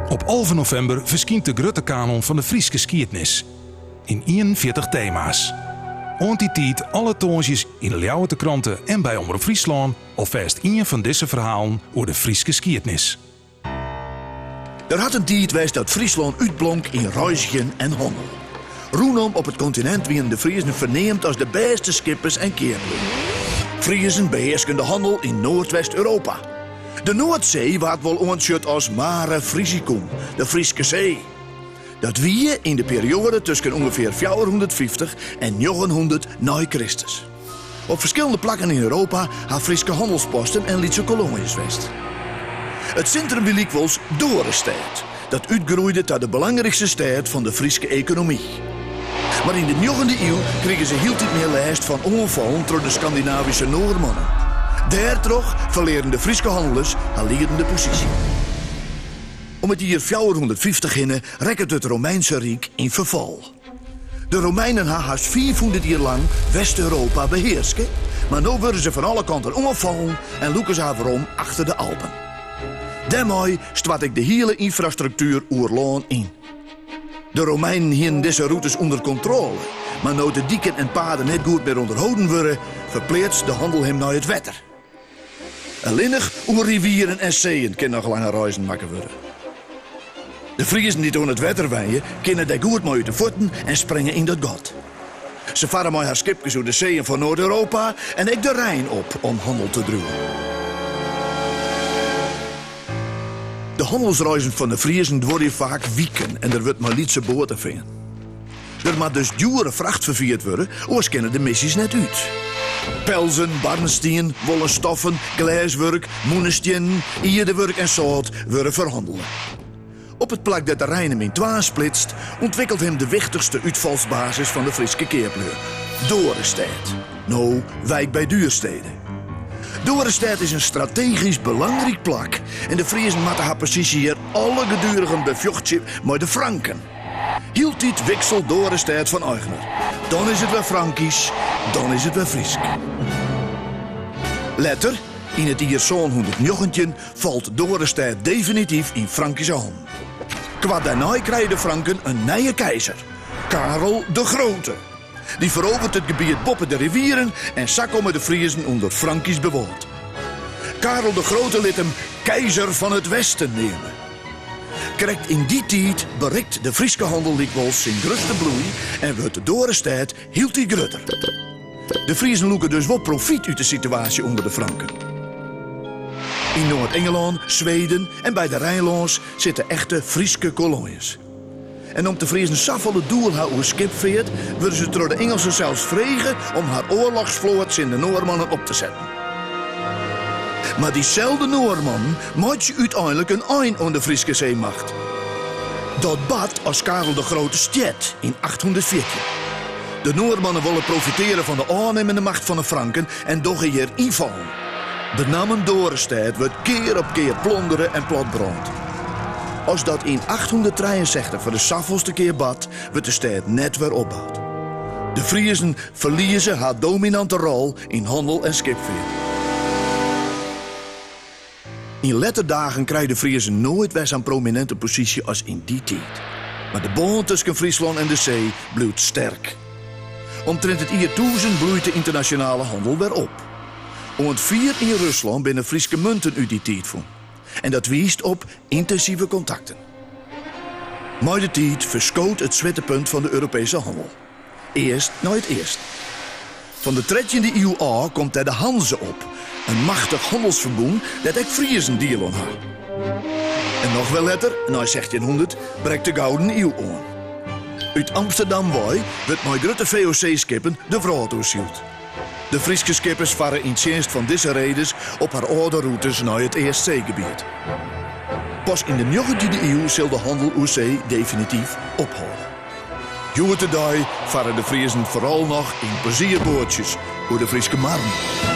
Op 11 novimber ferskynt de grutte kanon fan de Fryske skiednis yn 41 tema's. Oant dy tiid alle tongersdeis yn de Ljouwerter Krante en by Omrop Fryslân alfêst ien fan dizze ferhalen oer de Fryske skiednis. Der hat in tiid west dat Fryslân útblonk yn reizgjen en hannel. Rûnom op it kontinint wienen de Friezen ferneamd as de bêste skippers en keaplju. Friezen behearsken de hannel yn Noardwest-Europa. De Noardsee waard wol oantsjut as Mare Frisicum, de Fryske See. Dat wie yn de perioade tusken ûngefear 450 en 900 nei Kristus. Op ferskillende plakken yn Europa ha Fryske hannelsposten en lytse koloanjes west. It sintrum wie lykwols Dorestêd, dat útgroeide ta de belangrykste stêd fan de Fryske ekonomy. Mar yn de njoggende iuw krigen se hieltyd mear lêst fan oanfallen troch de Skandinavyske Noarmannen. Dêrtroch ferlearen de Fryske hannelers har liedende posysje. Om it jier 450 hinne rekket it Romeinse Ryk yn ferfal. De Romeinen ha hast 500 jier lang West-Europa behearske, mar no wurde se fan alle kanten oanfallen en lûke se har werom achter de Alpen. Dêrmei stoart ek de hiele ynfrastruktuer oer lân yn. De Romeinen hienen dizze rûtes ûnder kontrôle, mar no't de diken en paden net goed mear ûnderholden wurde, ferpleatst de hannel him nei it wetter. Allinnich oer rivieren en seeën kin noch lange reizen makke wurde. De Friezen dy't oan it wetter wenje, kinne dêr goed mei út de fuotten en springe yn dat gat. Se farre mei har skipkes oer de seeën fan Noard-Europa en ek de Rijn op om hannel te driuwen. De hannelsreizen fan de Friezen duorje faak wiken en der wurdt mei lytse boaten fearn. Der moat dus djoere fracht ferfierd wurde, oars kinne de missys net út. Pelzen, barnstien, wollen stoffen, glêswurk, mûnestiennen, ierdewurk en sâlt wurde ferhannele. Op it plak dêr't de Rijn him yn twaen splitst, ûntwikkelt him de wichtichste útfalsbasis fan de Fryske keaplju, Dorestêd, no Wijk bij Duurstede. Dorestêd is in strategysk belangryk plak en de Friezen moatte har posysje hjir allegeduerigen befjochtsje mei de Franken. Hieltyd wikselt Dorestêd fan eigner. Dan is it wer Frankysk, dan is it wer Frysk. Letter, yn it jier 719, falt Dorestêd definityf yn Frankyske hannen. Koart dêrnei krije de Franken in nije keizer, Karel de Grote. Dy feroveret it gebiet boppe de rivieren en sa komme de Friezen ûnder Frankysk bewâld. Karel de Grote lit him 'Keizer fan it Westen' neame. Krekt yn dy tiid berikt de Fryske hannel lykwols syn grutste bloei en wurdt Dorestêd hieltyd grutter. De Friezen lûke dus wol profyt út de situaasje ûnder de Franken. Yn Noard-Ingelân, Sweden en by de Rijn lâns sitte echte Fryske koloanjes. En om't de Friezen safolle doel ha oer skipfeart, wurde se troch de Ingelsen sels frege om har oarlochsfloat tsjin de Noarmannen op te setten. Mar dyselde Noarmannen meitsje úteinlik in ein oan de Fryske seemacht. Dat bart as Karel de Grote stjert yn 814. De Noarmannen wolle profiteare fan de ôfnimmende macht fan de Franken en dogge hjir ynfallen. Benammen Dorestêd wurdt kear op kear plondere en platbrând. As dat yn 863 foar de safolste kear bart, wurdt de stêd net wer opboud. De Friezen ferlieze har dominante rol yn hannel en skipfeart. Yn letter dagen krije de Friezen noait wer sa'n promininte posysje as yn dy tiid. Mar de bân tusken Fryslân en de see bliuwt sterk. Omtrint it jier 1000 bloeit de ynternasjonale hannel wer op. Oant fier yn Ruslân binne Fryske munten út dy tiid fûn. En dat wiist op yntinsive kontakten. Mei de tiid ferskoot it swiertepunt fan de Europeeske hannel. Earst nei it easten. Fan de trettjinde iuw ôf komt dêr de Hanze op, in machtich hannelsferbûn dêr't ek Friezen diel oan ha. En noch wer letter, nei 1600, brekt de Gouden Iuw oan. Ut Amsterdam wei wurdt mei grutte VOC-skippen de wrâld oersyld. De Fryske skippers farre yn tsjinst fan dizze reders op har âlde rûtes nei it Eastseegebiet. Pas yn de njoggentjinde iuw sil de hannel oer see definityf ophâlde. Hjoed-de-dei farre de Friezen foaral noch yn plezierboatsjes oer de Fryske marren.